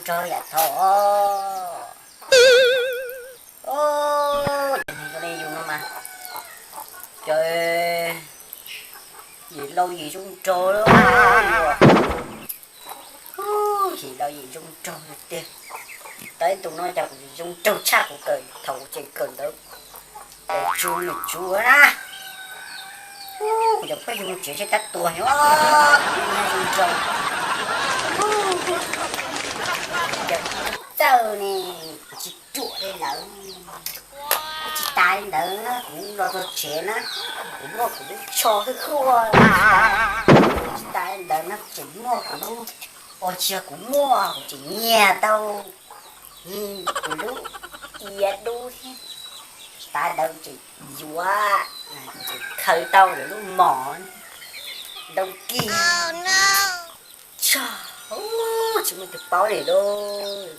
Rog yam thaum, o, cov neeg zoo li yus no mas, cov yim laus yim zoo nraug, yim laus yim zoo nraug tiag. Tau ib tug no cas kuv zoo nraug tshaj kuv kawm thaum kuv tseem kawm ntawd, kawm tsuv nws tsuv na. Kuv cov phooj ywg mus tsev seb tab tuag nyob, zoo nraug. Cov txawj ne, kuv tsis ruam li lawm. Kuv tsis tas li ntawd na, kuv los txog tsev na, kuv muaj kuv lub tsho hwj huaj, tsis tas li ntawd na, kuv tseem muaj kuv lub, ua tsis yog kuv muaj, kuv tseem nyiag tau kuv lub ia dub thiab. Tas ntawd kuv tseem yuav, kuv tseem khaws tau lawv lub mom ntoo kis. Tsis muaj tus paub li lauj.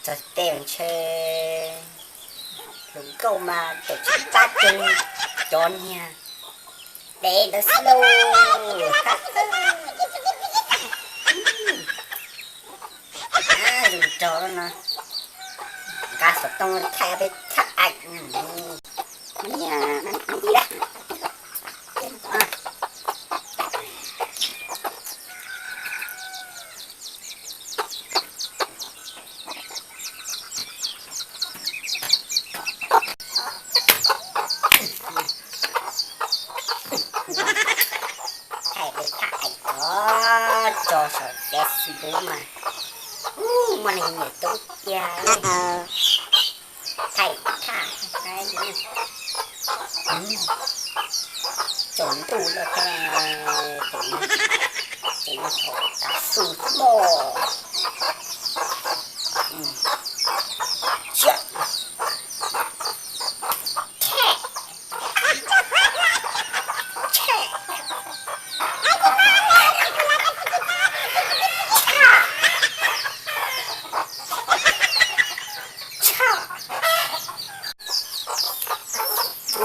Txog tej ntshe hluas nkauj mas tseem tsis pab cov, cov niag dev ntawd xwb lauj. Zoo nraug no, nqa xov tooj thaij peb thaij aim. Thaij peb thaij aim os, tso saum Facebook mas muaj neeg nyiam tau tiag. Thaij thaij, tsaus ntuj lawm, tseem nyob thaum tav su mog.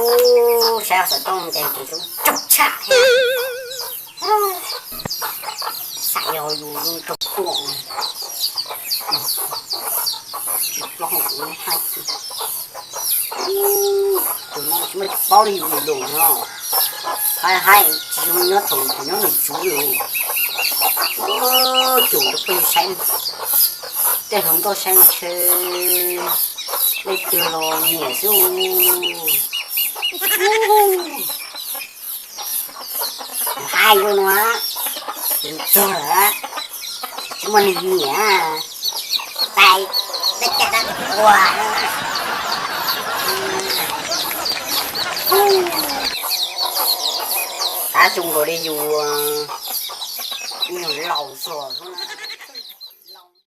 Ub, saib xov tooj ces tus zoo nraug tshaj thiab. Xav yog yus zoo nraug tuaj, tsis paub hais ub haib. Tus no tsis muaj tus paub li yus lus no. Haib haib tsis zoo nyob thaum thaum nyob nws tsuv li. Ub, cus rau phooj ywg saib, tej hluas nkauj saib mas ntshe leej twg los nyiam xwb. Haib zoo no, zoo txog lawm, tsis muaj neeg nyiam, tais, tais ua. Tab zoo nkaus li yus, yus laus zog xwb.